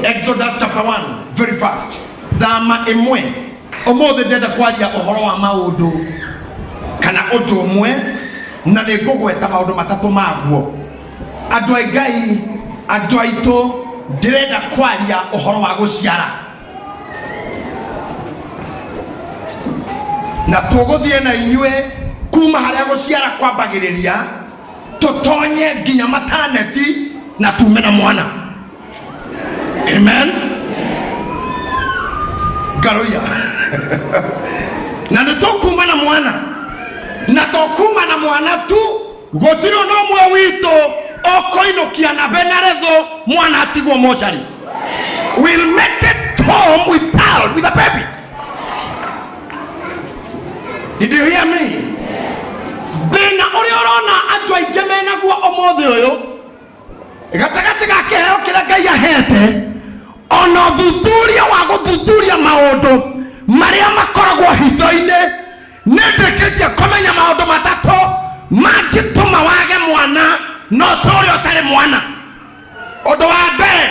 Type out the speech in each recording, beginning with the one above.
Exodus chapter 1 very fast. Thama ĩmwe. Ũmũthĩ ndĩrenda kwaria ũhoro wa maũndũ kana ũndũ ũmwe na nĩ ngũgweta maũndũ matatũ maguo. Andũ a Ngai, andũ aitũ, ndĩrenda kwaria ũhoro wa gũciara. Na tũgũthiĩ na inyuĩ kuma harĩa gũciara kwambagĩrĩria tũtonye nginya mataneti na tume na mwana. Amen. Ngaroia. Na nĩ tũkuma na mwana, na tokuma na mwana tu, gũtirĩ ona ũmwe witũ ũkũinũkia na benarethũ mwana atigwo mocarĩ. We'll make it home with child, with a baby. Did you hear me? Thĩna ũrĩa ũrona andũ aingĩ menaguo ũmũthĩ ũyũ gatagatĩ ga kĩheo kĩrĩa Ngai ahete ona ũthuthuria wa gũthuthuria maũndũ marĩa makoragwo hitho-inĩ, nĩ ndĩkĩtie kũmenya maũndũ matatũ mangĩtũma wage mwana no tũrĩ ũtarĩ mwana. Ũndũ wa mbere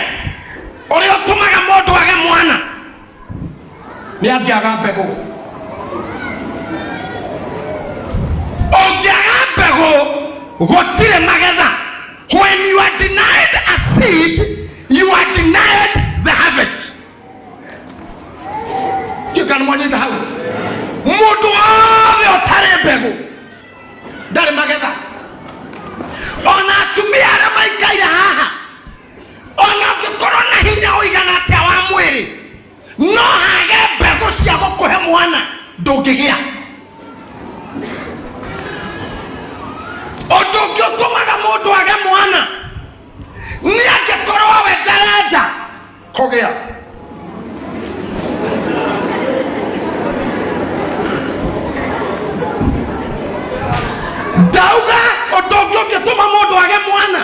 ũrĩa ũtũmaga mũndũ age mwana nĩ angĩaga mbegũ. Ũngĩaga mbegũ gũtirĩ magetha. When you are denied a seed, you are denied the harvest. Ndiũĩ mwanyita hau. Mũndũ wothe ũtarĩ mbegũ ndarĩ magetha. Ona atumia arĩa maikaire haha, ona ũngĩkorwo na hinya ũigana atĩa wa mwĩrĩ, no hage mbegũ cia gũkũhe mwana, ndũngĩgĩa. Ũndũ ũngĩ ũtũmaga mũndũ age mwana nĩ angĩkorwo we ndarenda kũgĩa. Ndauga ũndũ ũngĩ ũngĩtũma mũndũ age mwana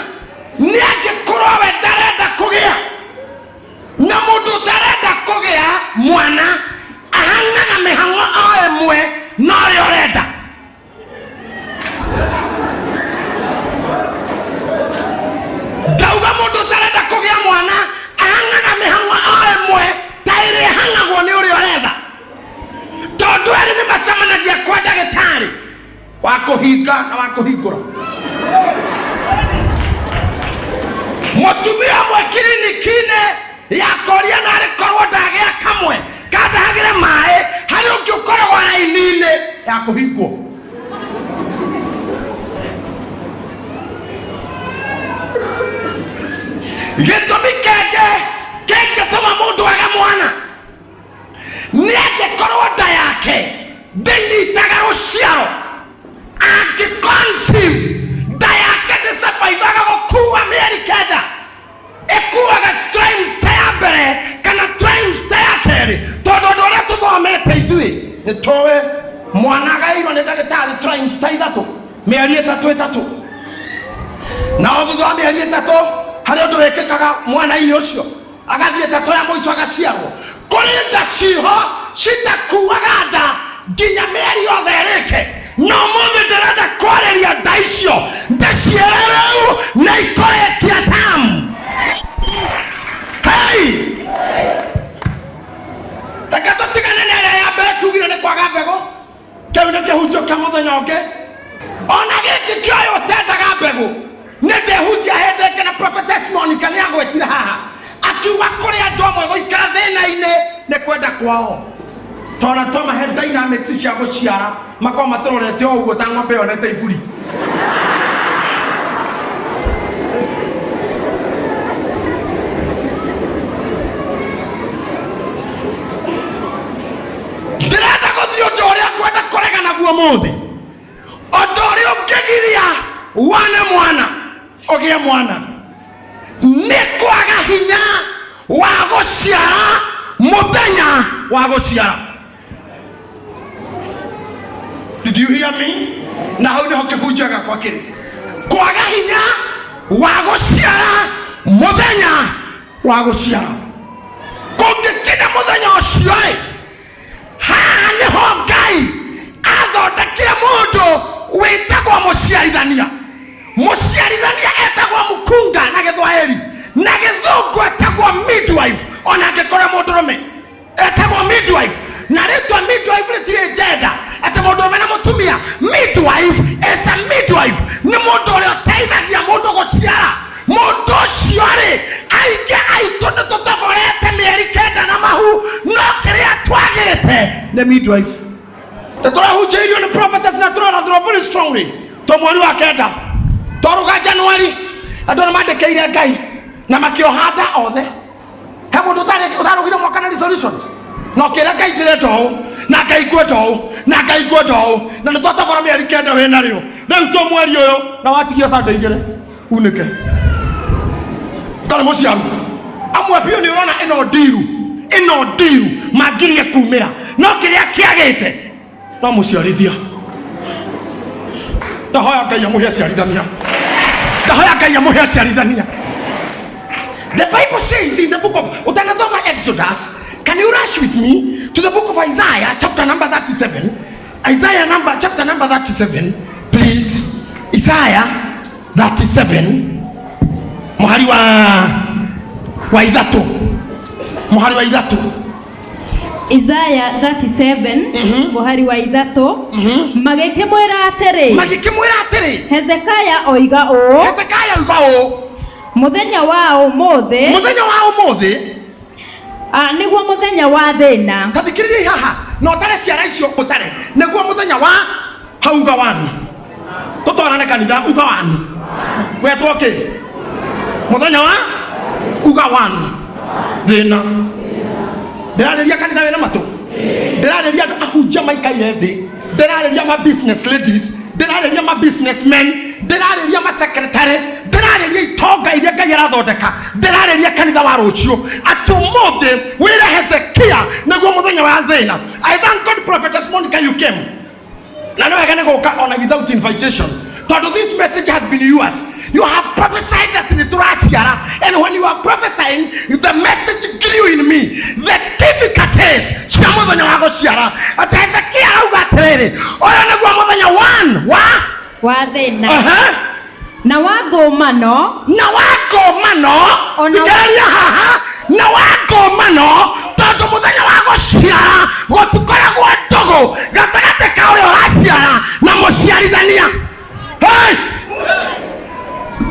nĩ angĩkorwo we ndarenda kũgĩa. Na mũndũ ũtarenda kũgĩa mwana ahang'aga mĩhang'o o ĩmwe na ũrĩa ũrenda. Ndauga mũndũ ũtarenda kũgĩa mwana ahang'aga mĩhang'o o ĩmwe ta ĩrĩa ĩhang'agwo nĩ ũrĩa ũretha, tondũ erĩ nĩ macemanagia kwa ndagĩtarĩ wa kũhinga na wa kũhingũra. Mũtumia ũmwe kiriniki-inĩ yakoria na arĩ korwo ndagĩa kamwe kandahagĩre maĩ, harĩ ũngĩ ũkoragwo raini-inĩ ya kũhingwo. Gĩtũmi kĩngĩ kĩngĩtũma mũndũ age mwana nĩ angĩkorwo nda yake ndĩnyitaga rũciaro. Angĩconceive, nda yake ndĩcabaivaga gũkua mĩeri 9, ĩkuaga trimester ya mbere kana trimester ya kerĩ, tondũ ũndũ ũrĩa tũthomete ithuĩ nĩ tũĩ mwana agairwo nĩ ndagĩtarĩ trimester ithatũ, mĩeri ĩtatũ ĩtatũ, na o thutha wa mĩeri ĩtatũ harĩ ũndũ wĩkĩkaga mwana-inĩ ũcio, agathiĩ ĩtatũ ya mũico agaciarwo. Kũrĩ nda ciho citakuaga nda nginya mĩeri yothe ĩrĩke, na ũmũthĩ ndĩrenda kwarĩria nda icio ndĩciĩre rĩu nĩ ikũrĩkia tamu. Hei, reke tũtigane na ĩrĩa ya mbere tugire nĩ kwaga mbegũ. Kĩu nĩ kĩhunjio kĩa mũthenya ũngĩ. Ona gĩkĩ kĩa ũyũ ũtendaga mbegũ nĩ ndĩhunjia hĩndĩ ĩngĩ, na Prophetess Monica nĩ agwetire haha akiuga kũrĩ andũ amwe gũikara thĩna-inĩ nĩ kwenda kwao, tona twamahe dynamics cia gũciara makorwo matũrorete o ũguo ta ng'ombe yonete iburi. Ndĩrenda gũthiĩ ũndũ ũrĩa ngwenda kũrega naguo mũthĩ, ũndũ ũrĩa ũngĩgiria wane mwana ũgĩe mwana nĩ kwaga hinya wa gũciara mũthenya wa gũciara. Did you hear me? Na hau nĩho kĩhunjio gĩakwa kĩrĩ, kwaga hinya wa gũciara mũthenya wa gũciara. Kũngĩkinya mũthenya ũcio-ĩ, haha nĩho Ngai athondekire mũndũ wĩtagwo mũciarithania. Mũciarithania etagwo mũkunga na Gĩthwaĩri, na Gĩthũngũ etagwo Etagwo midwife, ona angĩkorwo mũndũrũme etagwo midwife. Na rĩtwa midwife rĩtirĩ njenda atĩ mũndũrũme na mũtumia. Midwife is a midwife, nĩ mũndũ ũrĩa ũteithagia mũndũ gũciara. Mũndũ ũcio rĩ, aingĩ aitũ nĩ tũtoborete mĩeri 9 na mahu, no kĩrĩa twagĩte nĩ midwife. Nĩ tũrahunjĩirio nĩ prophetess na tũrarathirwo very strongly to mweri wa 9, twaruga January. Andũ nĩ mandĩkĩire Ngai na makĩoha nda othe. He mũndũ ũtarugire mwaka na resolutions na ũkĩra Ngai ndĩrenda ũũ na Ngai ngwenda ũũ na Ngai ngwenda ũũ, na nĩ twatobora mĩeri 9 wĩna rĩo. Rĩu to mweri ũyũ na watigio Sunday 2 unĩke ũtarĩ mũciaru. Amwe biũ nĩ ũrona ĩno ndiru, ĩno ndiru mangirie kumĩra, no kĩrĩa kĩagĩte no mũciarithia. Ndahoya Ngai amũhe aciarithania, ndahoya Ngai amũhe aciarithania. The Bible says in the book of Utanathoma Exodus, can you rush with me to the book of Isaiah, chapter number 37? Isaiah number chapter number 37, please. Isaiah 37, muhari wa 3, muhari wa 3. Isaya 37, mũhari wa 3. Magĩkĩmwĩra atĩrĩ, Magĩkĩmwĩra atĩrĩ, Hezekiah oiga ũũ, Hezekiah oiga ũũ, mũthenya wa ũmũthĩ, mũthenya wa ũmũthĩ, nĩguo mũthenya wa thĩna. Tathikĩrĩriai haha na ũtare ciara icio, ũtare nĩguo mũthenya wa hau uga wani tũtwarane kanitha, uga wani wetwo kĩ, mũthenya wa uga wani thĩna. Ndĩrarĩria kanitha wĩna matũ, ndĩrarĩria andũ ahunjia maikaire thĩ, ndĩrarĩria ma business ladies, ndĩrarĩria ma business men, ndĩrarĩria ma secretary, ndĩrarĩria itonga iria Ngai arathondeka, ndĩrarĩria kanitha wa rũciũ atĩ ũmũthĩ wĩre Hezekia nĩguo mũthenya wa thĩna. I thank God, Prophetess Monica, you came, na nĩ wega nĩ gũka ona without invitation, tondũ this message has been yours. You have prophesied that nĩ tũraciara, and when you are prophesying, the message grew in me, the difficulties cia mũthenya wa gũciara, atĩ Hezekia arauga atĩrĩrĩ, ũyũ nĩguo mũthenya one wa wa thĩna na wa ngũmano, na wa ngũmano. Thikĩrĩria haha, na wa ngũmano, tondũ mũthenya wa gũciara gũtikoragwo ndũgũ gatagatĩ ka ũrĩa ũraciara na mũciarithania. Hey!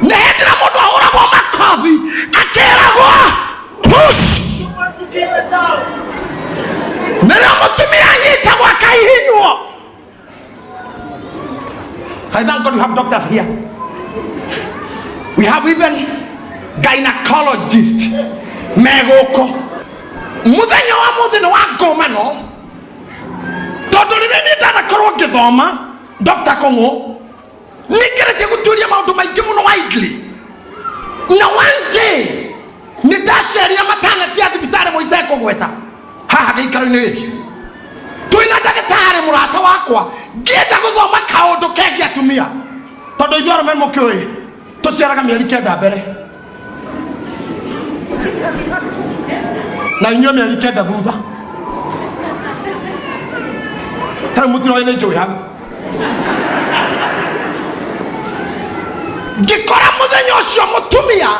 Nĩ hĩndĩ na mũndũ ahũragwo makobi akĩragwo push, nĩrĩo mũtumia anyitagwo akaihinywo. I thank God we have doctors here. We have even gynecologist megũkũ. Mũthenya wa mũthĩ nĩ wa ngũmano, tondũ rĩrĩa niĩ ndanakorwo ngĩthoma, Dr. Kong'o, nĩngeretie gũtuĩria maũndũ maingĩ mũno widely, na one day nĩ ndacerire maternity ya thibitarĩ mũitekũgweta haha gĩikaro-inĩ gĩkĩ. Twĩna ndagĩtarĩ mũrata wakwa, ngĩenda gũthoma kaũndũ kegiĩ atumia, tondũ ithuĩ arũme mũkĩũĩ tũciaraga mĩeri 9 mbere na inyuĩ mĩeri 9 thutha. Tarĩu mũtiroĩ nĩ njũĩ hau. Ngĩkora mũthenya ũcio mũtumia,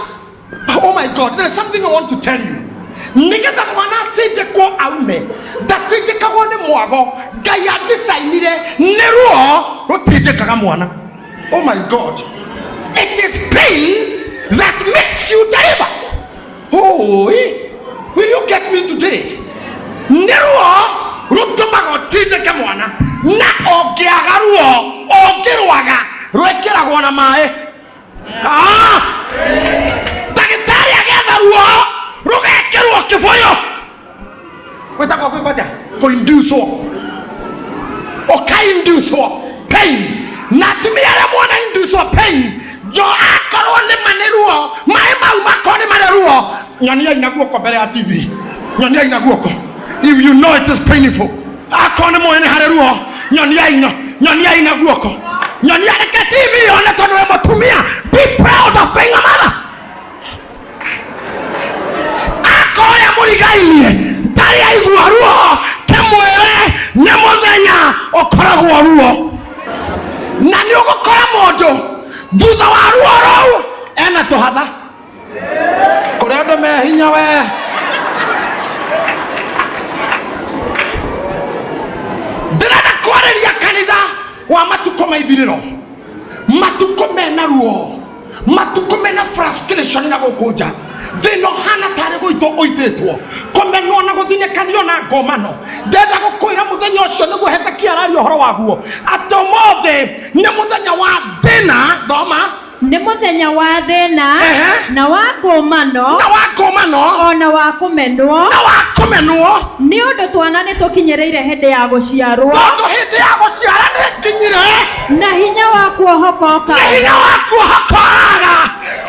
oh my God, there is something I want to tell you. Nĩgetha mwana atindĩkwo aume, ndatindĩkagwo nĩ mwago. Ngai andicainire nĩ ruo rũtindĩkaga mwana. Oh my God, it is pain that makes you deliver. Oh, will you get me today? Nĩ ruo rũtũmaga ũtindĩke mwana, na ũngĩaga ruo ũngĩrwaga rwĩkĩragwo na maĩ. Ndagĩtarĩ agetha ruo rũgekĩrwo kĩbũyũ wĩtagwo gwĩkwatia kũinduswo, ũkainduswo pain. Na atumia arĩa mwana induswo pain, jo akorwo nĩ ma nĩ ruo, maĩ mau makorwo nĩ marĩ ruo, nyoniai na guoko mbere ya TV, nyoniai na guoko if you know it is painful. Akorwo nĩ mũĩ nĩ harĩ ruo, nyoniai no nyoniai na guoko, nyonia, reke TV yone, tondũ wĩ mũtumia. Be proud of being a mother. Akorwo ũrĩa mũrigainie ndarĩ aigua ruo, kĩmwĩre nĩ mũthenya ũkoragwo ruo, na nĩ ũgũkora mũndũ thutha wa ruo rũu ena tũhatha. Kũrĩ andũ me hinya we. Ndĩrenda kwarĩria kanitha wa matukũ ma ithirĩro, matukũ mena ruo, matukũ mena frustration na gũkũ nja, thĩna ũhana tarĩ gũitwo ũitĩtwo, kũmenwo na gũthinĩkanio na ngomano. Ndenda gũkwĩra mũthenya ũcio nĩguo Hezekia araria ũhoro waguo, atĩ ũmũthĩ nĩ mũthenya wa thĩna. Thoma. Nĩ mũthenya wa thĩna Ehe. na wa ngũmano Na wa ngũmano o na wa kũmenwo, na wa kũmenwo, nĩ ũndũ twana nĩ tũkinyĩrĩire hĩndĩ ya gũciarwo, tondũ hĩndĩ ya gũciara nĩ nginyire, na hinya wa kuohoka na ũkaga. Hinya wa kuohoka ũraga.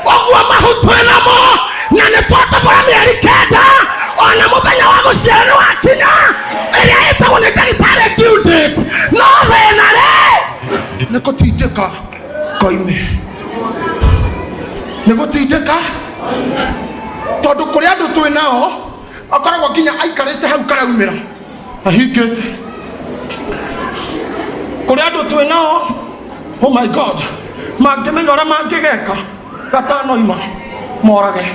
Ũguo mahu twĩ namo na nĩ twatobora mĩeri 9, ona mũthenya wa gũciara nĩ wakinya, ĩrĩa ĩtagwo nĩ ndagĩtarĩ due date, no thĩna rĩ nĩ gũtindĩka koime, nĩ gũtindĩka, tondũ kũrĩ andũ twĩ nao akoragwo nginya aikarĩte hau karaumĩra ahingĩte. Kũrĩ andũ twĩ nao, oh my God, mangĩmenya ũrĩa mangĩgeka gatanoima morage.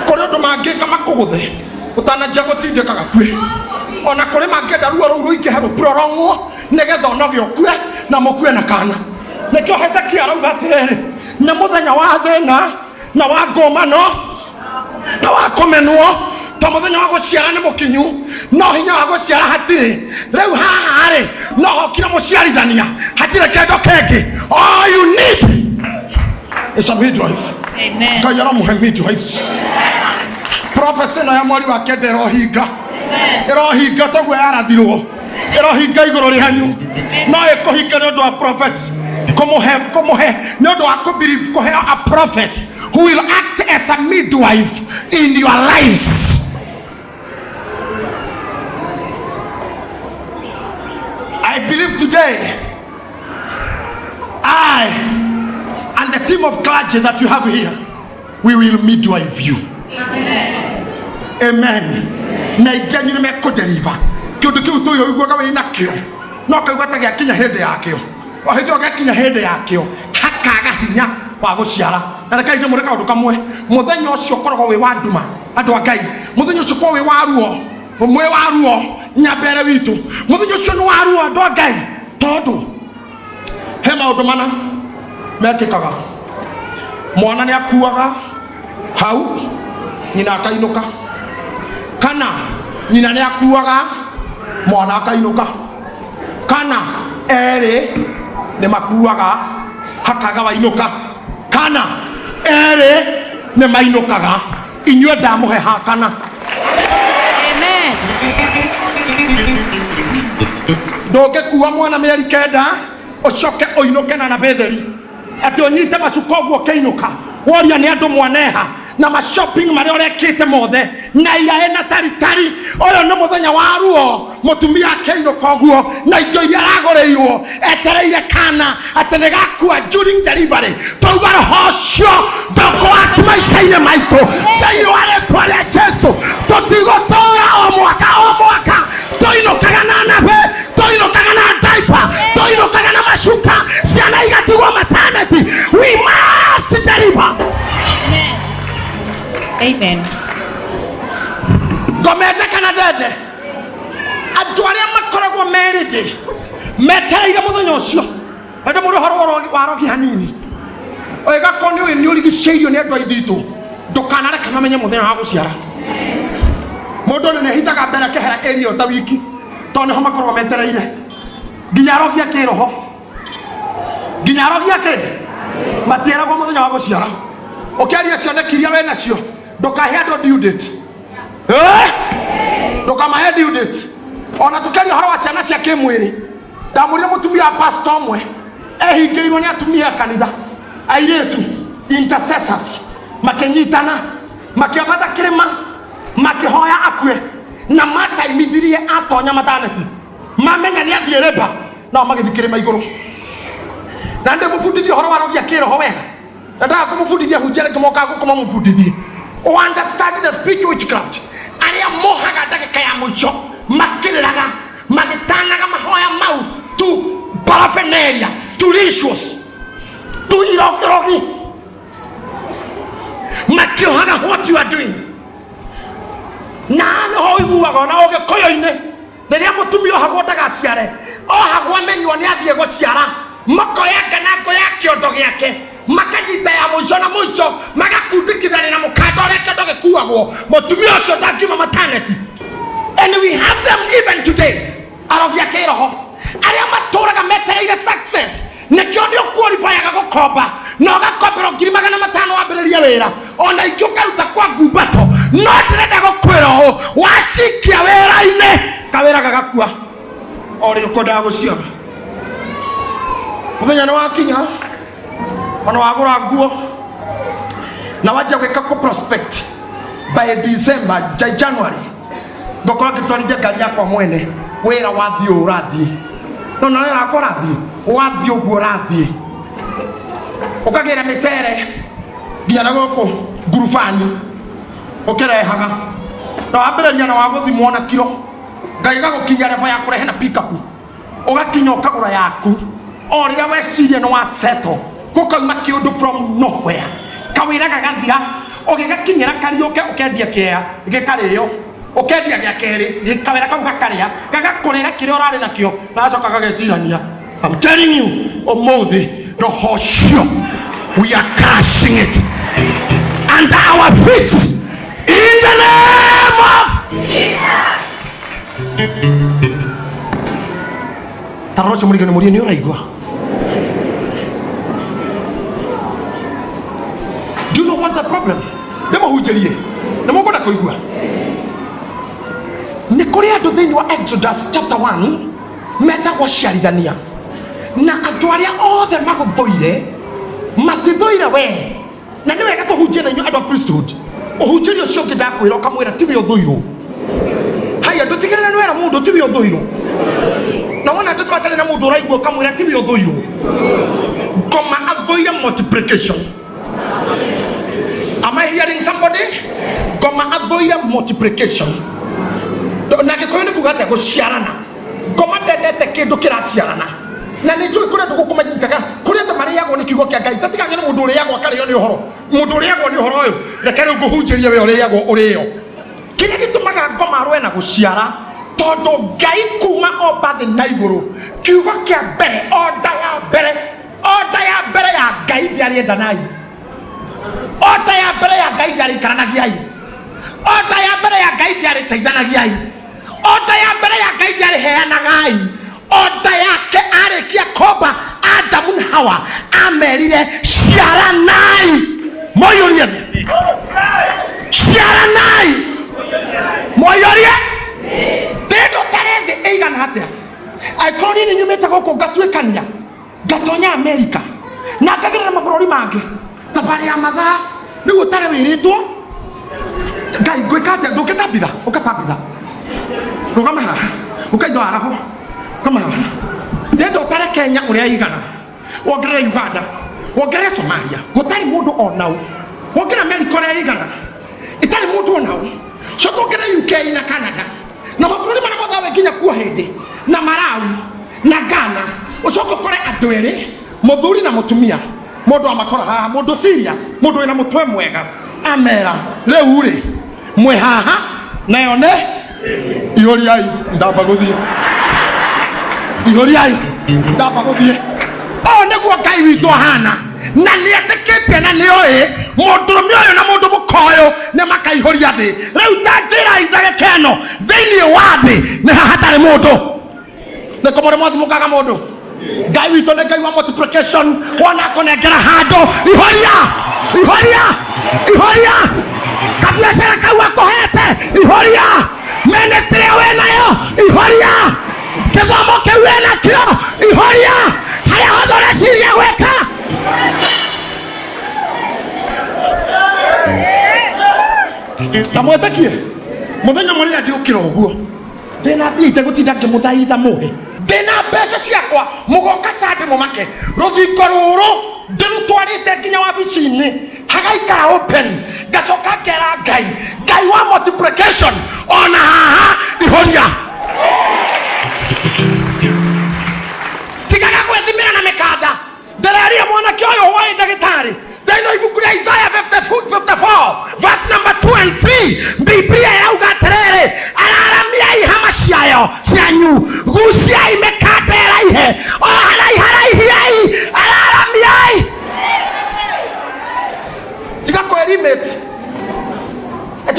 Kũrĩ ũndũ mangĩka makũgũthe ũtananjia gũtindĩka gakue. Ona kũrĩ mangĩenda ruo rũu rũingĩhe, rũprolongwo, nĩgetha onoge ũkue na mũkue na kana. Nĩkĩo Hezekia arauga atĩrĩrĩ, nĩ mũthenya wa thĩna na wa ngũmano na wa kũmenwo, to mũthenya wa gũciara nĩ mũkinyu, no hinya wa gũciara hatirĩ. Rĩu haha rĩ, no hokire mũciarithania, hatirĩ kĩndũ kĩngĩ. All you need is a midwife. Amen. Ngai aramũhe midwives. Prophecy ĩno ya mweri wa 9 ĩrohinga, ĩrohinga toguo yarathirwo, ĩrohinga igũrũ rĩanyu. No ĩkũhinga nĩ ũndũ wa prophet kũmũhe, kũmũhe nĩ ũndũ wa kũbelieve kũheo a prophet who will act as a midwife in your life. I believe today, I and the team of clergy that you have here, we will midwife you. Amen. Na ingĩ anyu nĩ mekũdeliver kĩũndũ kĩu tũĩ ũiguaga wĩ nakĩo, no kaigua ta gĩakinya hĩndĩ yakĩo, o hĩndĩ ĩyo gĩakinya hĩndĩ yakĩo hakaga hinya wa gũciara. Na rekei ndĩmwĩre kaũndũ kamwe, mũthenya ũcio ũkoragwo wĩ wa nduma, andũ a Ngai. Mũthenya ũcio ũkoragwo wĩ wa ruo, mwĩ wa ruo nyambere witũ. Mũthenya ũcio nĩ wa ruo, andũ a Ngai, tondũ he maũndũ mana mekĩkaga. Mwana nĩ akuaga hau, nyina akainũka, kana nyina nĩ akuaga, mwana akainũka, kana erĩ nĩ makuaga, hakaga wainũka, kana erĩ nĩ mainũkaga. Inyuĩ ndamũhe hakana. Amen. Ndũngĩkua mwana mĩeri 9 ũcoke ũinũke na nabĩtheri, atĩ ũnyite macuka ũguo ũkĩinũka, woria nĩ andũ mwaneha na mashopping marĩa ũrekĩte mothe na iraĩ na taritari. Ũyũ nĩ mũthenya wa ruo, mũtumia akĩinũka ũguo na indo iria aragũrĩirwo, etereire kana atĩ nĩ gakua during delivery. Twauga roho ũcio ndũkũwaki maica-inĩ maitũ thĩinĩ wa rĩtwa rĩa Jesu. Tũtigũtũra o mwaka o mwaka tũinũkaga na nabe, tũinũkaga na diaper, tũinũkaga na macuka, ciana igatigwo maternity. We must deliver. Amen. Ngomete kana ndende, andũ arĩa makoragwo merĩndĩ metereire mũthenya ũcio. Ende mũndũ ũhoro wa rogi hanini, ũgĩgakorwo nĩ ũĩ nĩ ũrigicĩirio nĩ andũ a ithitũ, ndũkanareke mamenye mũthenya wa gũciara. Mũndũ nĩ nĩhithaga mbere akehera area ĩyo ta wiki, tondũ nĩho makoragwo metereire nginya arogi a kĩroho, nginya arogi a kĩ matieragwo mũthenya wa gũciara. Ũkĩaria cioneki iria wĩ nacio, ndũkahe andũ due date. Eh? Ndũkamahe due date. Ona tũkĩaria ũhoro wa ciana cia kĩmwĩrĩ, ndamũrire mũtumia wa pastor ũmwe ehingĩirwo nĩ atumia a kanitha, airĩtu intercessors, makĩnyitana makĩambata kĩrĩma makĩhoya akue, na mataimithirie atonya maternity, mamenya nĩ athiĩ rĩmba, nao magĩthiĩ kĩrĩma igũrũ. Na ndĩmũbundithie ũhoro wa rogia kĩroho wega, na ndaga kũmũbundithia hunjia rĩngĩ mokaga gũkũ mamũbundithie. Understand the spiritual witchcraft, arĩa mohaga ndagĩka ya mũico makĩrĩraga, magĩtanaga mahoya mau tu paraphernalia, tu rituals, tu irogirogi. Akĩohaga what you are doing. Na no ũiguaga ona ũgĩkũyũ-inĩ rĩrĩa mũtumia ohagwo ndagaciare, ohagwo amenywo nĩ athiĩ gũciara, makoya nganango ya kĩondo gĩake, makanyita ya mũico na mũico, magakundĩkithania na mũkanda ũrĩa kĩondo gĩkuagwo, mũtumia ũcio ndangiuma maternity. And we have them even today, arogi a kĩroho arĩa matũraga metereire success. Nĩkĩo nĩ ũkuoribayaga gũkomba na ũgakomberwo 500,000 wambĩrĩrie wĩra, ona ingĩ ũkaruta kwa ngumbato. No ndĩrenda gũkwĩra ũũ, wacikia wĩra-inĩ, kawĩra gagakua o rĩ ũkwendaga gũciara. Mũthenya nĩ wakinya, ona wagũra nguo na wanjia gwĩka kũ prospect by December, January ngũkorwo ngĩtwarithia ngari yakwa mwene. Wĩra wathiĩ ũũ ũrathiĩ, no na wĩra wakwa ũrathiĩ, wathiĩ ũguo ũrathiĩ, ũkagĩra mĩcere nginya na gũkũ ngurubani ũkĩrehaga, na wambĩrĩria na wagũthimwo na kiro. Ngai gagũkinyia level ya kũrehe na pickup, ũgakinya ũkagũra yaku. O rĩrĩa weciria nĩ wasettle, gũkauma kĩũndũ from nowhere, kawĩra gagathira, ũgĩgakinyĩra kariũke, ũkendia kĩea gĩkarĩo, ũkendia gĩa kerĩ, kawĩra kau gakarĩa, gagakũrĩra kĩrĩa ũrarĩ nakĩo, na gacoka gagetirania. I'm telling you, ũmũthĩ roho ũcio, we are crushing it under our feet in the name of. Tarora ũcio mũrigani, mũrie nĩ ũraigua. Do you know what the problem? Ndĩmũhunjĩrie nĩ mũkwenda kũigua. Nĩ kũrĩ andũ thĩinĩ wa Exodus chapter 1 metagwo ciarithania, na andũ arĩa othe magũthũire matithũire we. Na nĩ wega tũhunjie na inyuĩ andũ a priesthood. Ũhunjĩrie ũcio ũngĩ, ndakwĩra ũkamwĩra tiwe ũthũirwo. Haya, ndũtigĩrĩre nĩ wera mũndũ tiwe ũthũirwo. Na wona andũ matarĩ na mũndũ ũraigua, ũkamwĩra tiwe ũthũirwo. Ngoma athũire multiplication. Am I hearing somebody? Ngoma athũire multiplication. Na Gĩkũyũ nĩ kuga atĩa? Gũciarana. Ngoma ndendete kĩndũ kĩraciarana. Na nĩ njũĩ kũrĩ andũ gũkũ manyitaga, kũrĩ andũ marĩagwo nĩ kiugo kĩa Ngai. Tatigagĩ nĩ mũndũ ũrĩagwo akarĩo nĩ ũhoro, mũndũ ũrĩagwo nĩ ũhoro ũyũ. Reke rĩu ngũhunjĩrie we ũrĩagwo ũrĩo. Kĩrĩa gĩtũmaga ngoma arũe na gũciara, tondũ Ngai kuma omba thĩ na igũrũ, kiugo kĩa mbere, order ya mbere, order ya mbere ya Ngai ndĩarĩ endanai. Order ya mbere ya Ngai ndĩarĩ ikaranagiai. Order ya mbere ya Ngai ndĩarĩ teithanagiai. Order ya mbere ya Ngai ndĩarĩ heanagai. Order yake, arĩkia komba Adamu na Hawa, amerire ciaranai mũiyũrie thĩ, ciaranai mũiyũrie thĩ. Ndũtarĩ thĩ ĩigana atĩa? Angĩkorwo niĩ nĩ nyumĩte gũkũ, ngatuĩkania, ngatonya Amerika na ngagerera mabũrũri mangĩ, thabarĩ ya mathaa, rĩu ũtare wĩrĩtwo Ngai ngwĩka atĩa? Ndũngĩtambitha, ũgatambitha. Rũgama haha, ũkaitho araho, rũgama haha. Ndenda ũtare Kenya ũrĩa igana, wongerere Uganda, wongerere Somalia, gũtarĩ mũndũ onau. Wongerere Amerika ũrĩa igana, itarĩ mũndũ onau. Coka wongerere UK na Canada na mabũrũri marĩa mothe we nginya kuo hĩndĩ na Malawi na Ghana, ũcoke ũkore andũ erĩ, mũthuri na mũtumia. Mũndũ amakora haha, mũndũ serious, mũndũ wĩna mũtwe mwega, amera rĩu rĩ mwĩ haha nayo nĩ ihũriai, ndamba gũthiĩ, ihũriai, ndamba gũthiĩ. Ũũ nĩguo Ngai witũ ahana, na nĩ etĩkĩtie na nĩ oĩ mũndũrũme ũyũ na mũndũ mũka ũyũ nĩ makaihũria thĩ. Rĩu ta njĩra ndagĩka ĩno, thĩinĩ wa thĩ nĩ ha hatarĩ mũndũ? Nĩ kũmũrĩ mwathimũkaga mũndũ. Ngai witũ nĩ Ngai wa multiplication. Wona akũnengera handũ, ihoria, ihoria, ihoria kabiacara kau akũhete, ihoria ministry ĩyo wĩ nayo, ihoria kĩthomo kĩu wĩ nakĩo, ihoria harĩa hothe ũreciria gwĩka. Na mwĩtĩkie mũthenya mũrĩa ndĩũkĩra ũguo, ndĩna mbia itegũtinda ngĩmũthaitha mũhe. Ndĩna mbeca ciakwa, mũgoka Sunday mũmake rũthingo rũrũ ndĩrũtwarĩte nginya wabici-inĩ, hagaikara open. Ngacoka ngera Ngai, Ngai wa multiplication, ona haha ihoria. Tigaga gwĩthimĩra na mĩkanda. Ndĩreria mwanake ũyũ waĩ ndagĩtarĩ thĩinĩ wa ibuku rĩa Isaya 54.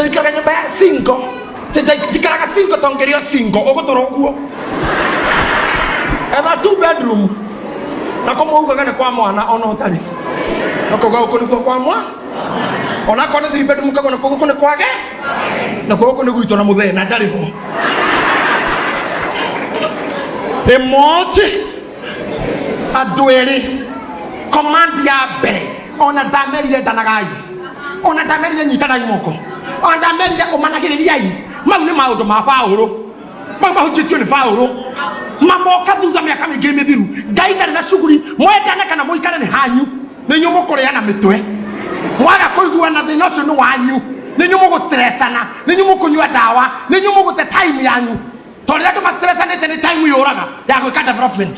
Njikaraga nyũmba ya single. Njikaraga single to ngĩrĩ o single ũgũtũra ũguo. Etha two bedroom. Na kũmwe ugaga nĩ kwa mwana ona ũtarĩ. Na kuga gũkũ nĩkuo kwa mwa. Ona akorwo nĩ three bedroom kagwo na gũkũ nĩ kwage. Na gũkũ nĩ gwitũ na mũthee na ndarĩ ho. Ĩmoti andũ erĩ command ya mbere ona ndamerire ndanagai ona ndamerire nyitanai moko ona ndamerire ũmanagĩrĩriai. Mau nĩ maũndũ ma Paũlũ, mau mahunjĩtio nĩ Paũlũ, mamoka thutha mĩaka mĩingĩ mĩthiru. Ngai ndarĩ na cuguri, mwendane kana mũikare nĩ hanyu, nĩ inyuĩ mũkũrĩana mĩtwe. Mwaga kũiguana thĩna ũcio nĩ wanyu, nĩ inyuĩ mũgũstresana, nĩ inyuĩ mũkũnyua ndawa, nĩ inyuĩ mũgũte time yanyu, tondũ rĩrĩa andũ mastresanĩte nĩ time yũraga ya gwĩka development.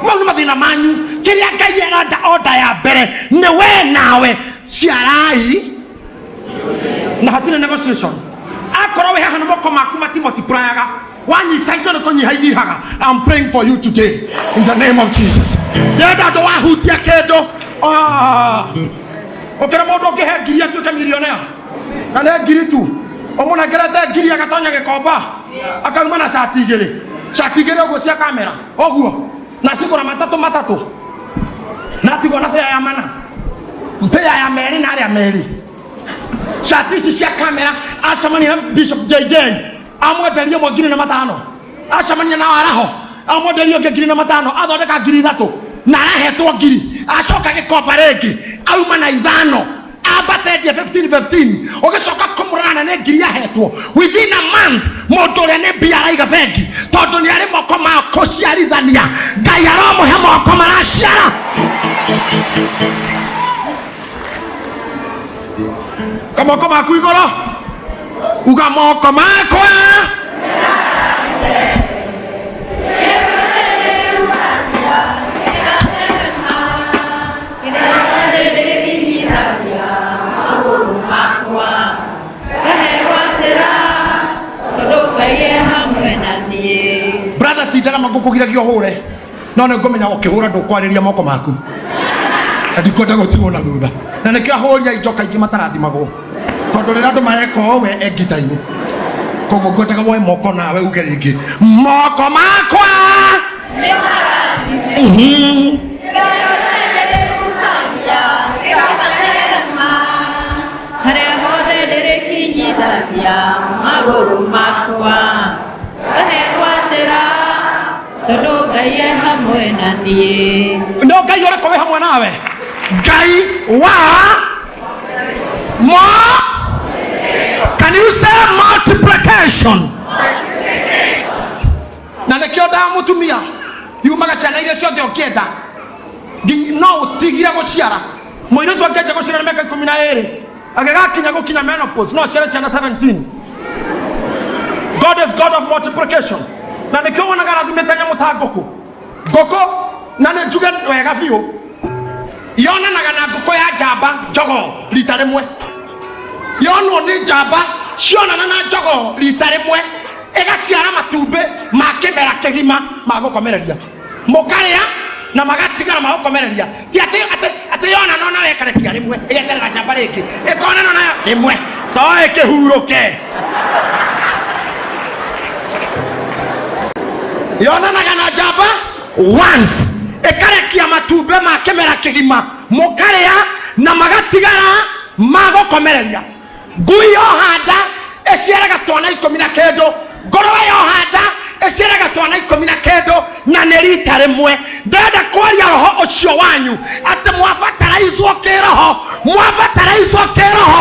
Mau nĩ mathĩna manyu. Kĩrĩa Ngai arenda order ya mbere nĩ we nawe ciarai na hatirĩ negotiation. Akorwo wĩ haha na moko maku matimultiplyaga, wanyita indo nĩ kũnyiha inyihaga. I'm praying for you today in the name of Jesus. Ndĩrenda andũ wahutia kĩndũ. Ah. Ũkĩra mũndũ ũngĩhe ngiri atuĩke millionaire, na nĩ ngiri tu ũmũnengerete ngiri agatonya gĩkomba akauma na cati igĩrĩ, cati igĩrĩ ũguo cia kamera ũguo, na cigũra matatũ matatũ, na atigwo na bĩa ya mana, mbĩa ya merĩ na arĩa merĩ cati ici cia kamera. Acemania na Bishop JJ amwenderie ũmwe 4,500, acemania na waraho amwenderie ũngĩ 4,500, athondeka 3,000 na arahetwo ngiri. Acoka gĩkomba rĩngĩ auma na ithano, ambate endie 15 15, ũgĩcoka kũmũrora na nĩ ngiri ahetwo. Within a month mũndũ ũrĩa nĩ mbia araiga bengi, tondũ nĩ arĩ moko ma kũciarithania. Ngai aromũhe moko maraciara. Kamoko maku igũrũ, uga moko makwa. Brother, tindaga magũkũgiragia ũhũre, no nĩ ngũmenya ũkĩhũra ndũkwarĩria moko maku, na ndikwenda gũtigwo na thutha. Na nĩkĩo ahũri a indo kaingĩ matarathimagwo, tondũ rĩrĩa andũ mareka ũũ we e ngita-inĩ. Koguo ngwendaga woe moko nawe uge rĩngĩ, moko makwa. Harĩa hothe ndĩrĩkinyithagia magũrũ makwa ngahegwatĩra, tondũ Ngai e hamwe na niĩ. No Ngai ũrĩkũ wĩ hamwe nawe? Ngai wa mo, can you say multiplication? Na nĩkĩo nda mũtumia yumaga ciana iria ciothe ũngĩenda, no ũtigire gũciara. Mũirĩtu angĩanjia gũciara na mĩaka 12, agĩgakinya gũkinya menopause, no aciare ciana 17. God is God of multiplication, na nĩkĩo wonaga arathimĩte nyamũ ta ngũkũ. Ngũkũ, na nĩ njuge wega biũ, yonanaga na ngũkũ ya njamba njogoo rita rĩmwe. Yonwo nĩ njamba, cionana na njogoo rita rĩmwe, ĩgaciara matumbĩ ma kĩmera kĩgima ma gũkomereria, mũkarĩa na magatigara ma gũkomereria. Ti atĩ atĩ atĩ yonana nawe ĩkarekia rĩmwe, ĩgeterera njamba rĩngĩ ĩkonana nayo rĩmwe, to ĩkĩhurũke. Yonanaga na njamba once, ĩkarekia matumbĩ ma kĩmera kĩgima, mũkarĩa na magatigara ma gũkomereria. Ngui yohanda ĩciaraga twana ikũmi na kĩndũ, ngũrũwe yohanda ĩciaraga twana ikũmi na kĩndũ, na nĩ rita rĩmwe. Ndĩrenda kwaria roho ũcio wanyu atĩ mwabataraizwo kĩroho, mwabataraizwo kĩroho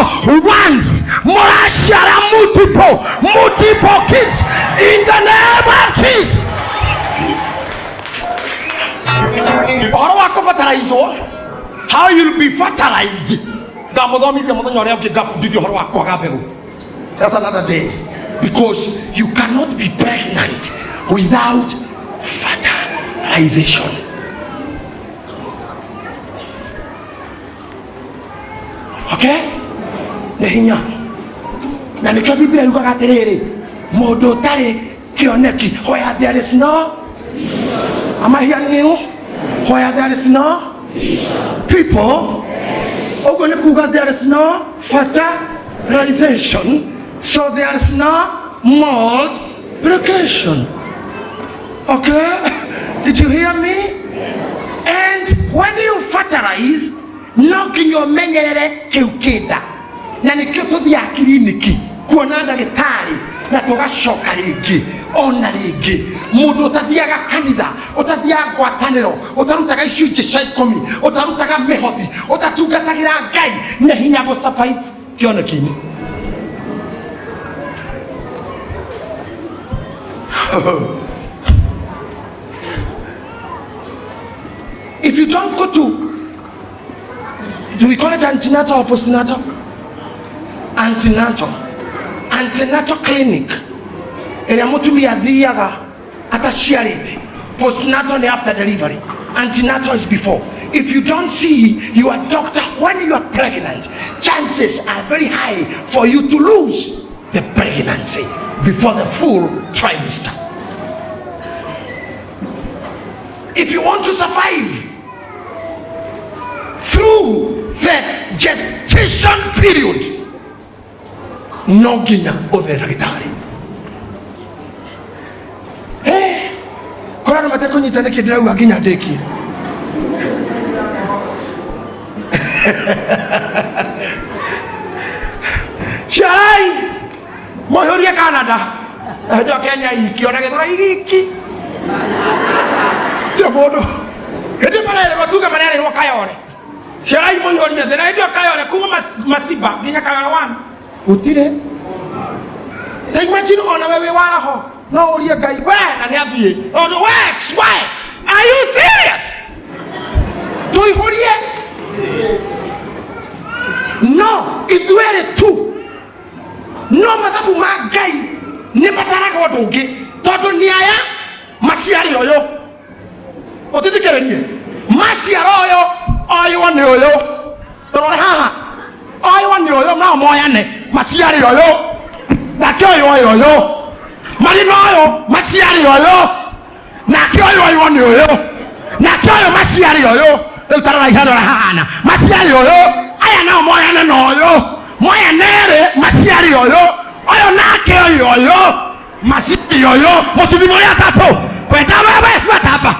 once, mũraciara multiple, multiple kids in the name of Jesus. Ũhoro wa kũbataraizwo, how you'll be fertilized, ngamũthomithia mũthenya ũrĩa ũngĩ, ngabundithia ũhoro wa kwaga mbegũ. That's another day, because you cannot be pregnant without fertilization. Okay, nĩ hinya, na nĩkĩo Biblia yugaga atĩrĩrĩ, mũndũ ũtarĩ kĩoneki, where there is no, am I hearing you? Where there is no people, ũguo nĩ kuga there is no fertilization. Fertilization, so there is no multiplication. Okay? Did you hear me? And when you fertilize, no nginya ũmenyerere kĩu kĩnda na nĩkĩo tũthiaga kiriniki kuona ndagĩtarĩ na tũgacoka rĩngĩ ona rĩngĩ. Mũndũ ũtathiaga kanitha, ũtathiaga ngwatanĩro, ũtarutaga icunjĩ cia ikũmi, ũtarutaga mĩhothi, ũtatungatagĩra Ngai, nĩ hinya gũ survive kĩoneki-inĩ. If you don't go to, do we call it antenatal or postnatal? Antenatal. Antenatal clinic. Ĩrĩa mũtumia athiaga ataciarĩte. Postnatal ni after delivery. Antenatal is before. If you don't see your doctor when you are pregnant, chances are very high for you to lose the pregnancy before the full trimester. If you want to survive through the gestation period, no nginya ũthe ndagĩtarĩ. Eh, korwo andũ matekũnyita nĩkĩ ndĩrauga nginya ndĩkie. Ciarai mũihũrie Canada, njo Kenya iki ona Gĩthũrai giki ndio mũndũ hĩndĩ marerĩrwo tuge marerĩrwo Kayole. Ciarai mũihũrie thĩ na hĩndĩ ĩyo Kayole kuma Masiba nginya Kayole 1 gũtirĩ. Ta imagine ona we wĩ waraho no ũrie Ngai we na nĩ athiĩ tondũ we we are you serious? Tũihũrie no ithuerĩ tu no mathabu ma Ngai nĩ mataraga ũndũ ũngĩ tondũ nĩ aya maciarĩ ũyũ ũtithikĩrĩrie maciaro ũyũ oywo nĩ ũyũ tũrore haha oywo nĩ ũyũ nao moyane maciarĩ ũyũ nake ũyũ oyũ ũyũ marĩ na ũyũ maciarĩ ũyũ nake ũyũ oywo nĩ ũyũ nake ũyũ maciarĩ ũyũ rĩu tarora ihana ũrĩa hahana maciarĩ ũyũ aya nao moyane na ũyũ moyane erĩ maciarĩ ũyũ ũyũ nake ũyũ ũyũ maciarĩ ũyũ mũtumia ũrĩa atatũ kwenda wewe buata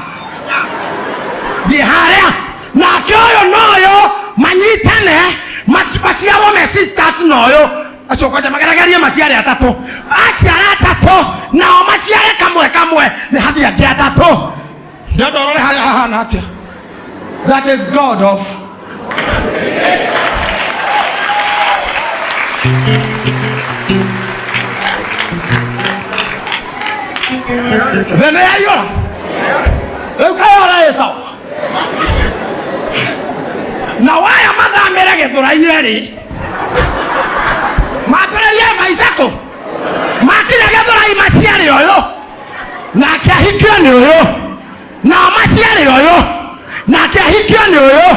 thiĩ harĩa nake ũyũ na ũyũ manyitane maciarwo me sisters na ũyũ acio kwanja mageregerie maciare atatũ aciara atatũ nao maciare kamwe kamwe nĩ hathiĩ angĩ atatũ ndĩrenda ũrore harĩa hahana atĩa. That is God of thĩ nĩ yaiyũra rĩu kayora ĩ sawa na waya mathamĩre Gĩthũrai erĩ mambĩrĩrie maica kũ makinya Gĩthũrai maciarĩ ũyũ nake ahikio nĩ ũyũ nao maciarĩ ũyũ nake ahikio nĩ ũyũ